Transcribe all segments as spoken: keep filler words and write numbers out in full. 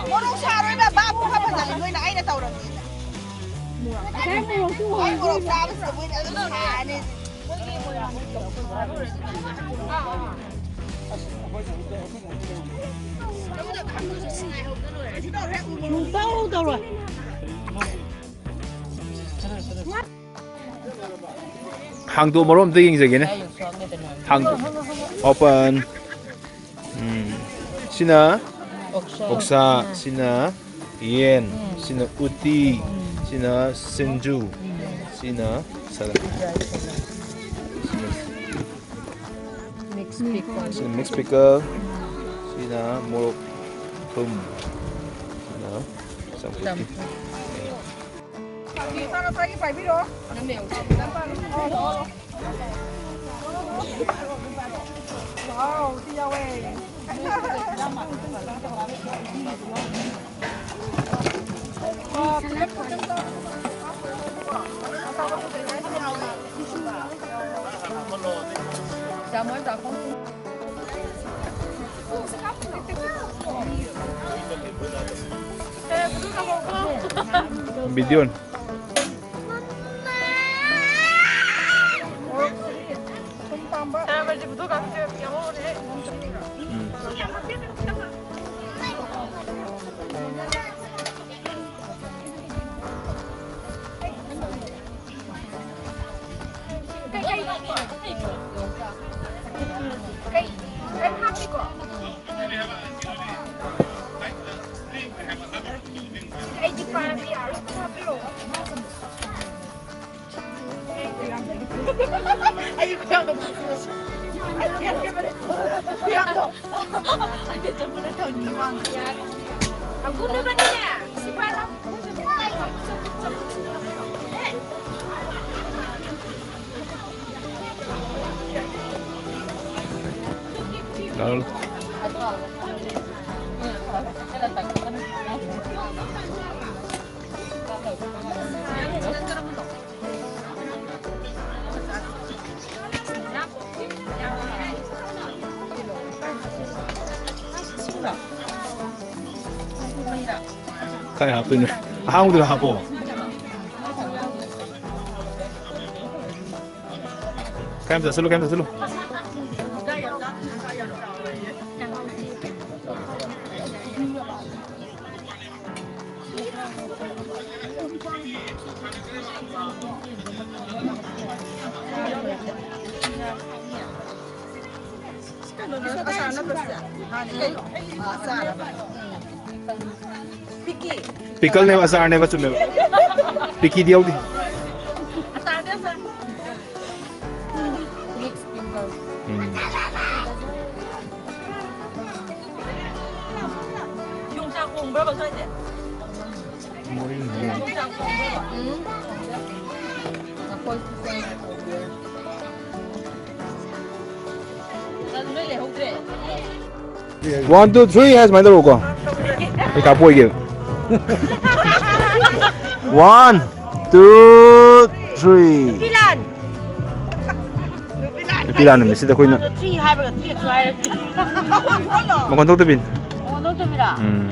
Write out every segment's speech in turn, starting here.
ꯃꯣꯔꯣꯛ ꯁꯥꯔꯣꯏꯕ, ꯕꯥꯞ ꯈꯔ ꯐꯖꯅ ꯅꯣꯏꯅ ꯑꯩꯅ ꯇꯧꯔꯕꯅꯤꯅ꯫ ꯑꯩ ꯃꯣꯔꯣꯛ ꯆꯥꯕꯁꯤꯗ ꯃꯣꯏꯅ ꯑꯗꯨꯝ ꯁꯥꯔꯅꯤ꯫ ꯍꯥꯡꯗꯣꯛ ꯃꯔꯣ ꯑꯝꯇ ꯌꯦꯡꯖꯒꯦꯅꯦ꯫ ꯍꯥꯡꯗꯣꯛ꯫ Open꯫ ꯎꯝ꯫ ꯁꯤꯅ ꯑꯣꯛꯁꯥ꯫ ꯁꯤꯅ ꯌꯦꯟ꯫ ꯁꯤꯅ ꯎꯇꯤ꯫ ꯁꯤꯅ ꯁꯤꯡꯖꯨ꯫ ꯁꯤꯅ ꯁꯂꯥꯗ꯫ ꯁꯤꯅ ꯃꯤꯛꯁ ꯄꯤꯀꯜ꯫ ꯁꯤꯅ ꯃꯤꯛꯁ ꯄꯤꯀꯜ꯫ ꯁꯤꯅ ꯃꯣꯔꯣꯛ ꯊꯨꯝ꯫ ꯁꯤꯅ ꯆꯝꯐꯨꯠꯀꯤ꯫ ꯆꯝꯐꯨꯠ꯫ ꯕꯤꯗꯤꯑꯣꯅꯤ꯫ ꯎꯝ꯫ ꯀꯥꯏ ꯍꯥꯞꯇꯣꯏꯅꯣ? ꯑꯍꯥꯡꯕꯗꯨꯗ ꯍꯥꯞꯄꯣ꯫ ꯀꯥꯏ ꯑꯃ ꯆꯠꯁꯤꯜꯂꯨ, ꯀꯥꯏ ꯑꯃ ꯆꯠꯁꯤꯜꯂꯨ꯫ ꯄꯤꯀꯜꯅꯦꯕ, ꯑꯆꯥꯔꯅꯦꯕ, ꯆꯨꯝꯃꯦꯕ꯫ ꯄꯤꯀꯤꯗꯤ ꯌꯥꯎꯗꯦ꯫ ꯎꯝ꯫ ꯌꯣꯡꯆꯥꯛ ꯍꯣꯡꯕ꯭ꯔꯕ ꯁ꯭ꯋꯥꯏꯁꯦ? ꯃꯣꯔꯦ꯫ ꯌꯣꯡꯆꯥꯛ ꯍꯣꯡꯕ꯭ꯔꯕ? ꯎꯝ꯫ ꯂꯐꯣꯏ ꯈꯨꯆꯦꯡ꯫ ꯂꯣꯏ ꯂꯩꯍꯧꯗ꯭ꯔꯦ꯫ One, two, three ꯍꯥꯏ ꯁꯨꯃꯥꯏꯅ ꯇꯧꯔꯛꯎꯀꯣ꯫ ꯑꯩ ꯀꯥꯞꯄ ꯑꯣꯏꯒꯦ꯫ One, two, three꯫ ꯅꯨꯄꯤ ꯂꯥꯟ꯫ ꯅꯨꯄꯤ ꯂꯥꯟ ꯅꯨꯃꯤꯠꯁꯤꯗ ꯑꯩꯈꯣꯏꯅ ꯊ꯭ꯔꯤ ꯍꯥꯏꯕꯒ ꯊ꯭ꯔꯤ ꯍꯦꯛꯇ ꯍꯥꯏꯔꯛꯀꯦ꯫ ꯃꯈꯣꯟ ꯊꯣꯛꯇꯕꯤꯅꯤ꯫ ꯃꯈꯣꯟ ꯊꯣꯛꯇꯕꯤꯔꯥ? ꯎꯝ꯫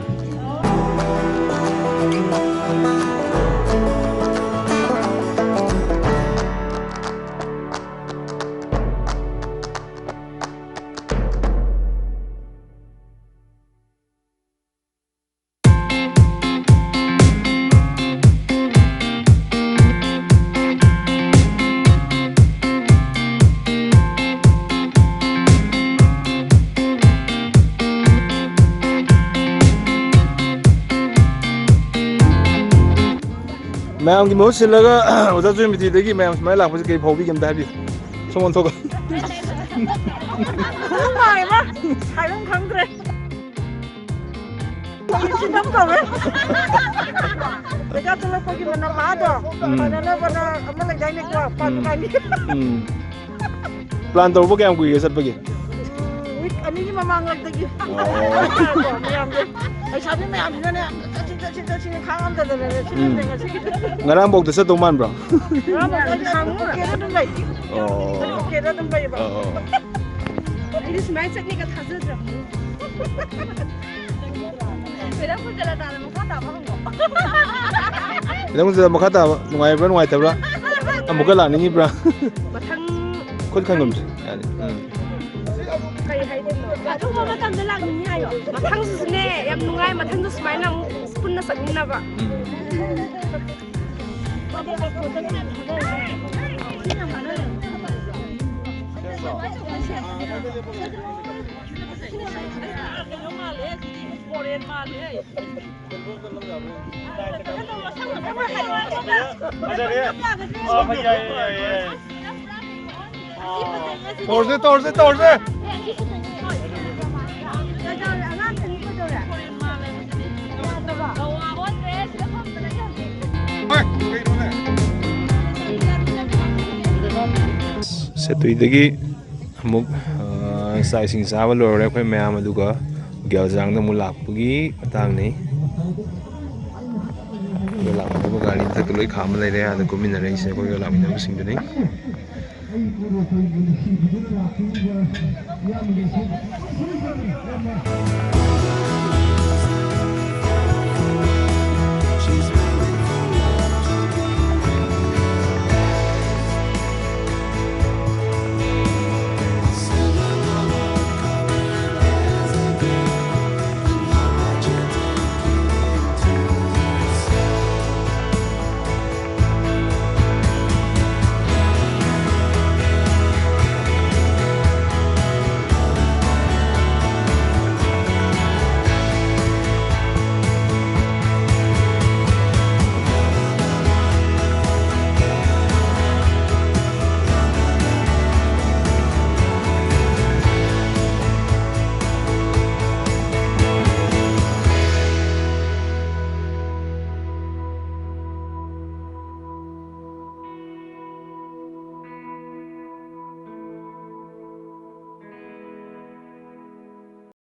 ꯃꯌꯥꯝꯒꯤ ꯃꯍꯨꯠ ꯁꯤꯜꯂꯒ ꯑꯣꯖꯥ ꯖꯣꯏꯃꯇꯤꯗꯒꯤ ꯃꯌꯥꯝ ꯁꯨꯃꯥꯏꯅ ꯂꯥꯛꯄꯁꯦ ꯀꯩ ꯐꯥꯎꯕꯤꯒꯦ ꯑꯝꯇ ꯍꯥꯏꯕꯤꯌꯨ꯫ ꯁꯣꯝ ꯑꯣꯟꯊꯣꯛꯑꯒ꯫ ꯍꯥꯏꯕꯝ ꯈꯪꯗ꯭ꯔꯦ꯫ ꯁꯤ ꯅꯝ ꯇꯧꯋꯦ꯫ ꯂꯩꯀꯥ ꯊꯣꯛꯂꯛꯄꯒꯤ ꯃꯅꯝ ꯃꯍꯥꯗꯣ꯫ ꯎꯝ꯫ ꯐꯅꯅꯕꯅ ꯑꯃ ꯂꯩꯗꯥꯏꯅꯦꯀꯣ, ꯄꯥꯟ ꯎꯝ꯫ ꯀꯥꯅꯤ꯫ ꯎꯝ꯫ ꯄ꯭ꯂꯥꯟ ꯇꯧꯕ ꯀꯌꯥꯝ ꯀꯨꯏꯔꯦ ꯆꯠꯄꯒꯤ? ꯎꯝ, ꯋꯤꯛ ꯑꯅꯤꯒꯤ ꯃꯃꯥꯡꯂꯛꯇꯒꯤ꯫ ꯑꯣ꯫ ꯃꯌꯥꯝꯗꯣ, ꯂꯩꯁꯥꯕꯤ ꯃꯌꯥꯝꯁꯤꯅꯅꯦ, ꯆꯠꯁꯤ, ꯆꯠꯁꯤ, ꯆꯠꯁꯤꯅ ꯈꯥꯡꯉꯝꯗꯗꯅꯅꯦ, ꯎꯝ꯫ ꯁꯤꯜꯂꯝꯃꯦ ꯉꯁꯤꯒꯤꯗꯤ꯫ ꯉꯔꯥꯡꯐꯥꯎꯗ ꯆꯠꯇꯧ ꯃꯥꯟꯕ꯭ꯔꯣ? ꯉꯔꯥꯡꯐꯥꯎꯗ ꯑꯩ ꯑꯣꯀꯦꯗ ꯑꯗꯨꯝ ꯂꯩ꯫ ꯑꯣ꯫ ꯑꯩ ꯑꯣꯀꯦꯗ ꯑꯗꯨꯝ ꯂꯩꯌꯦꯕ꯫ ꯑꯣ꯫ ꯑꯩꯗꯤ ꯁꯨꯃꯥꯏꯅ ꯆꯠꯅꯤꯒ ꯊꯥꯖꯗ꯭ꯔꯕꯅꯤ꯫ ꯃꯦꯗꯥꯝ ꯀꯨꯟꯖꯂꯇꯥꯗ ꯃꯈꯥ ꯇꯥꯕ ꯍꯪꯉꯣ꯫ ꯃꯦꯗꯥꯝ ꯀꯨꯟꯖꯂ, ꯃꯈꯥ ꯇꯥꯕ ꯅꯨꯡꯉꯥꯏꯕ꯭ꯔꯥ ꯅꯨꯡꯉꯥꯏꯇꯕ꯭ꯔꯥ? ꯑꯃꯨꯛꯀ ꯂꯥꯛꯅꯤꯡꯉꯤꯕ꯭ꯔꯥ? ꯃꯊꯪ ꯈꯨꯠ ꯈꯟꯒꯨꯝꯁꯦ꯫ ꯌꯥꯅꯤ꯫ ꯎꯝ꯫ ꯀꯩ ꯍꯥꯏꯗꯣꯏꯅꯣ? ꯑꯊꯨꯕ ꯃꯇꯝꯗ ꯂꯥꯛꯅꯤꯡꯉꯤ ꯍꯥꯏꯌꯣ꯫ ꯃꯊꯪꯁꯤꯁꯨꯅꯦ, ꯌꯥꯝ ꯅꯨꯡꯉꯥꯏ꯫ ꯃꯊꯪꯁꯨ ꯁꯨꯃꯥꯏꯅ ꯑꯃꯨꯛ ꯄꯨꯟꯅ ꯆꯠꯃꯤꯟꯅꯕ꯫ ꯎꯝ꯫ ꯐꯖꯔꯦ꯫ ꯑꯣ, ꯌꯥꯏꯌꯦ, ꯌꯥꯏꯌꯦ꯫ ꯇꯧꯔꯁꯦ, ꯇꯧꯔꯁꯦ, ꯇꯧꯔꯁꯦ꯫ ꯍꯣꯏ, ꯀꯩꯅꯣꯅꯦ꯫ ꯁꯦꯇꯨꯏꯗꯒꯤ ꯑꯃꯨꯛ, ꯑ, ꯆꯥꯛ ꯏꯁꯤꯡ ꯆꯥꯕ ꯂꯣꯏꯔꯦ ꯑꯩꯈꯣꯏ ꯃꯌꯥꯝ, ꯑꯗꯨꯒ ꯒꯦꯜꯖꯥꯡꯗ ꯑꯃꯨꯛ ꯂꯥꯛꯄꯒꯤ ꯃꯇꯥꯡꯅꯤ꯫ ꯑꯗꯨ ꯂꯥꯛꯃꯤꯟꯅꯕ ꯒꯥꯔꯤ ꯃꯊꯛꯇ ꯂꯣꯏ ꯈꯥꯝꯃ ꯂꯩꯔꯦ, ꯑꯥꯗ ꯀꯨꯝꯃꯤꯟꯅꯔꯛꯏꯁꯦ ꯑꯩꯈꯣꯏꯒ ꯂꯥꯛꯃꯤꯟꯅꯕꯁꯤꯡꯗꯨꯅꯤ꯫